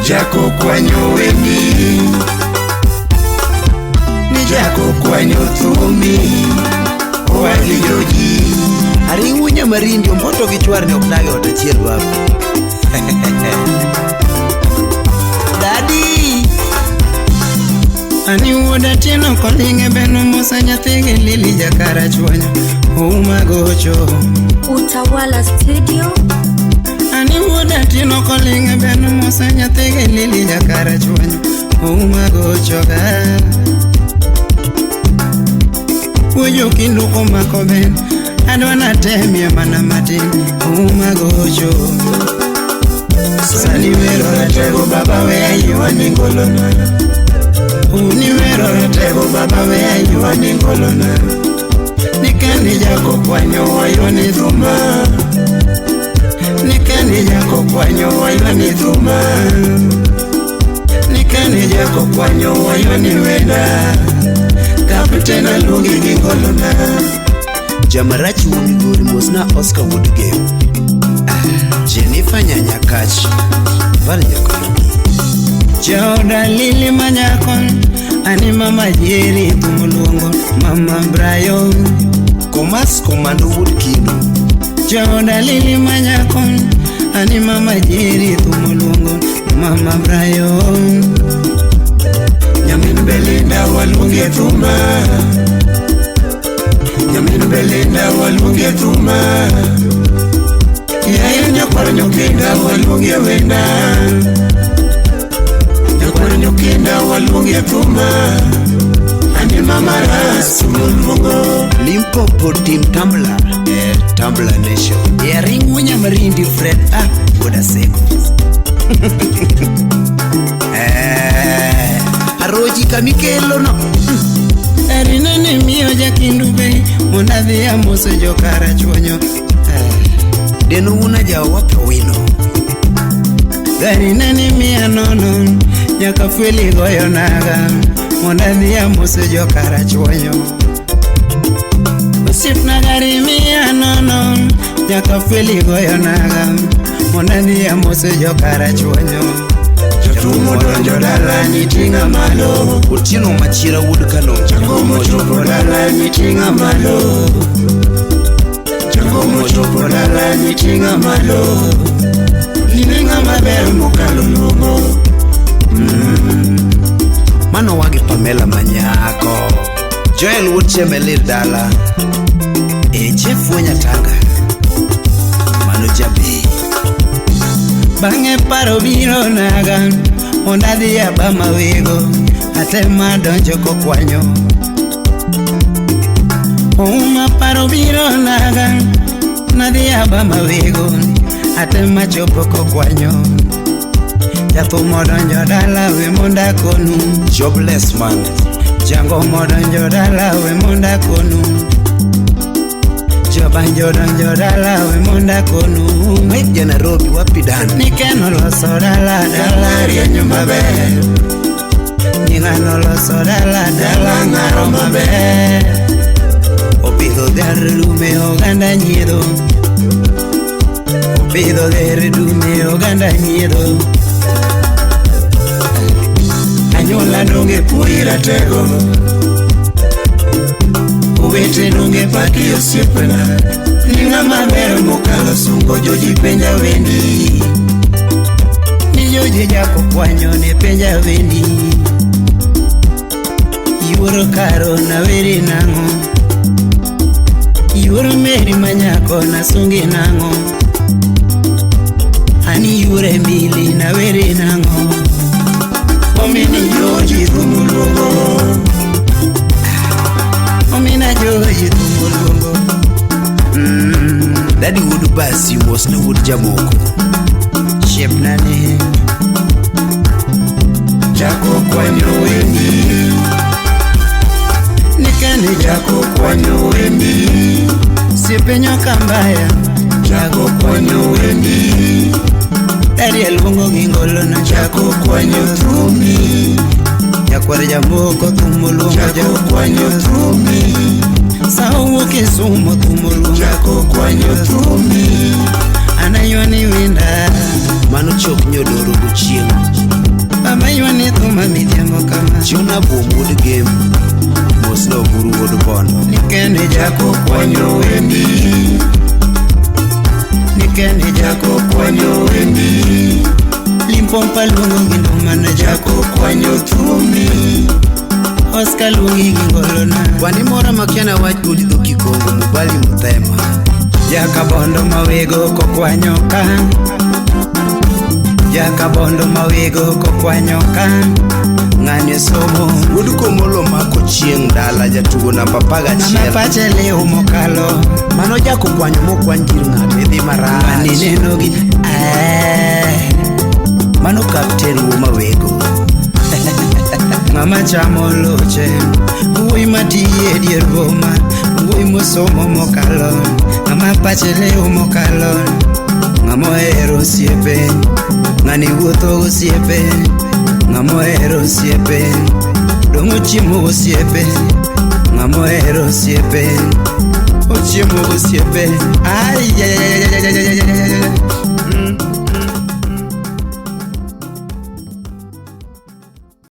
Jako kwanyo wendi. Ni jako kwanyo thumi. Owagi joji. Aring'u nyamarindi omboto gi chwarni ok dag e ot achiel baba. Daddy! Ani wuod Atieno koling'e beno mosa nyathigi Lili jakarachuonyo ouma gocho. Utawala Studio. Ani wuod Atieno koling'e beno mosa nyathigi Lili jakarachuonyo ouma gocho ga. Wuoyo kindu komako ben adwa natemie mana matin ouma gocho. Sani wero ratego baba we aywa ni ngolona. Uni wero ratego baba we aywa ni ngolona. Nikeni jako kwanyo wayo ni dhuma. Nikeni jako kwanyo wayo ni dhuma. Nikeni jako kwanyo wayo ni wenda. Kapten aluongi gi ngolona. Jamarachi wuon Migori mosna Oscar wuod Gem. Jennifer Nyanyakach. Val Nyakoyogi. Jaoda Lili manyako ani mama Jerry tumuluongo mama Brian. Komas Komando wuod Kindu. Jaoda Lili manyako ani mama Jerry tumuluongo mama Brian. Nyamin Belinda waluongi e thuma. Nyamin Belinda waluongi e thuma. Yaye nyakwar nyokinda waluongi e wenda. Nyakwar nyokinda waluongi e thuma. Ani mama Ras moluongo. Limpopo Team Tumbler. Tumbler Nation. E aring'u nyamarindi Fred A. Wuod Aseko. Aroji kamikelo no. Erina ne miyo jakindu be mondo adhi amose jokarachuonyo. Deno una jawa wino. Garina ni miya nono nyaka fweli goyo naga mondo adhi amose jokarachuonyo. Osiepna gari miya nono nyaka fweli goyo naga mondo adhi amose jokarachuonyo. Jatuo donjo dala ni ting'a malo. Otieno Machira wuod Kalonzo. Jakom ochopo dala ni ting'a malo. Jakom ochopo dala ni ting'a malo. Ni ng'ama ber mokalo luongo. Mano wagi Pamela Manyako. Joel wuod Chemelir dala. E Jeff Wenyatanga. Mano jabe. Bang'e paro biro naga mondo adhi abama wego atema donjo kokwanyo. Ouma paro biro naga nadhi abama wego atema chopo kokwanyo. Jathum odonjo dala we mondo akonu. Jobless man. Jango modonjo dala we mondo akonu. Jobanjo donjo dala we mondo akonu. Mike ja Nairobi wapi dan. Nikeno loso dala dala Rieny maber. Ning'ano loso dala dala ng'aro maber. Opidho dher dume oganda nyiedho. Opidho dher dume oganda nyiedho. Anyuola donge pui ratego. Owete donge paki osiepena. Ni ng'ama ber mokalo sungo joji penja wendi. Ni joji jako kwanyo ne penja wendi. Yuoro karo na weri nang'o. Yuoro meri manyako na sungi nang'o. Ani yuore mili na weri nang'o. Omini joji thumuluongo. Omina joji thumuluongo. Daddy wuod Basi mosna wuod Jamoko. Shepna ne. Jako kwanyo wendi. Nikani Jako kwanyo wendi. Siepe nyoka mbaya. Jako kwanyo wendi. Ariel luongo gi ngolo na Jako kwanyo thumi. Nyakwar Jamoko thumo luongo Jako kwanyo thumi. Sa owuok Kisumo thumo luongo Jako kwanyo thumi. Anaywani winda. Mano chok nyodoro gochieng'. Jona Bom wuod Gem. Mosna Oburu wuod Bondo. Nikeni jako kwanyo wendi. Nikeni jako kwanyo wendi. Limpompa luongo gi ndumana Jako kwanyo thumi. Oscar luongi gi ngolona. Wani mora makiana wach goli dho Kikongo Mubali Muthema. Jakabondo mawego kokwanyo ka. Jakabondo mawego kokwanyo ka. Ng'ani somo. Wuod Komolo mako chieng' dala jatugo namba Ng'ama 11. pache liw mokalo. Mano jako kwanyo mokwany gir ng'ato idhi Ng'ani marach. neno gi eh. Mano kapten wuo mawego. Ng'ama chamo loche. Wuoyi matiye e dier boma. Wuoyi mosomo mokalo. Ng'ama pache liw mokalo. Ng'ama ohero osiepe. Ng'ani wuotho gosiepe. Ng'ama ohero osiepe. Dong' ochiemo gosiepe. Ng'ama ohero osiepe. Ochiemo gosiepe. Ai, ai, ai, ai, ai, ai, ai, ai, ai.